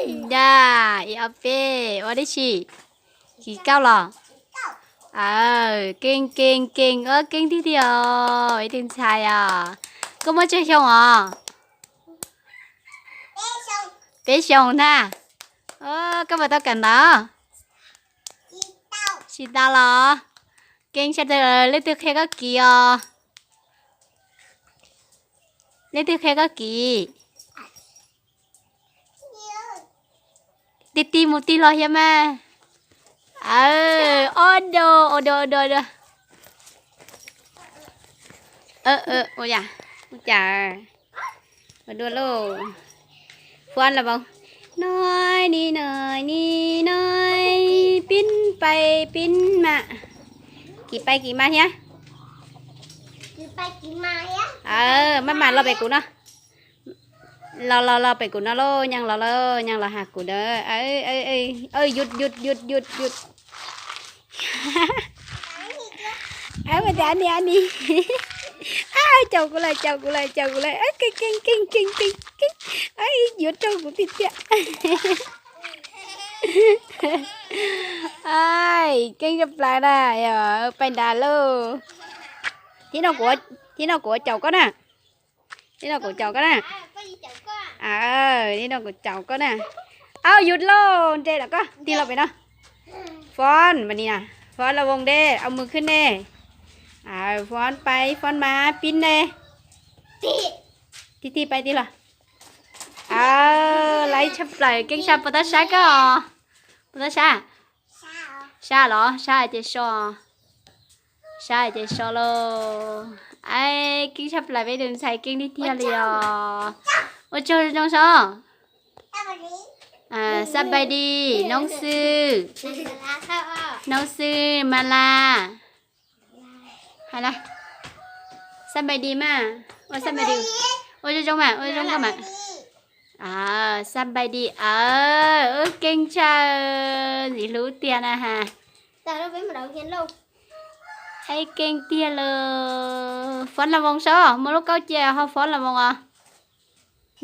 Da, ib ob peb, ua dab tsi? Kis kauj los? Keej keej keej, ua keej tiag tiag os, ib tug ntxhais os. Koj muaj tsawg xyoo os? Peb xyoos ntag. Koj puas tau kawm ntawv? Tsis tau los? Keej tshaj plaws, leej twg qhia koj kis os? Leej twg qhia koj kis? Tig tig mus tig los thiab mas. Aw, o do, o do, o do, o do. Ua cas, ua cas, ua dua lauj. Phua los voo. Noj ni noj ni noj, pib pais pib mas. Kis pais kis mas thiab. Maj mam los pem kuv no. Los los los pem kuv no lauj, nyaaj los lauj, nyaaj los has kuv na. Yus yus yus yus yus. Ua tias ni ni. Caum kuv lawm, caum kuv lawm, caum kuv lawm. Keej keej keej keej keej keej. Yuav raug kuv tiag tiag. Keej tshaj plaws na, pais nrad lauj. Thib no kuv ua caum koj na. Thib no kuv caum koj na. Thib no kuv caum koj na. Au, yus lauj, nres los koj, tig los pem no. Fob mas ni na, Fob los voos de, au mus khwb ne. Fob pais, Fob mas pib ne. Tig tig pais tig los. Laiv tshaj plaws, Keej sab puas tab sab koj? Puas tab sab? Sab los, sab ces so. Sab ces so lauj. Ai, Keej tshaj plaws, peb tus ntxhais Keej tiag tiag li os. Ua tsaug zoo zoo saib. Xab npais dis, noob xwb. Noob xwb, mas las. Hais las, xab npais dis mas, ua xab npais dis, ua zoo zoo mas, ua zoo zoo mas. Xab npais dis, Keej tshaj, ntxim hlub tiag na has. Ai, Keej tiag lauj. Fob los voos saib, muaj lub kauj cia ho Fob los voos os.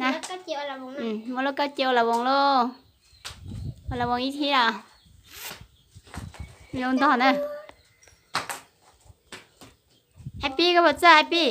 Muaj lub kauj cia ua los voos lauj. Ua los voos ib thib os. Zoo ntog na. Happy, koj puas txawj Happy?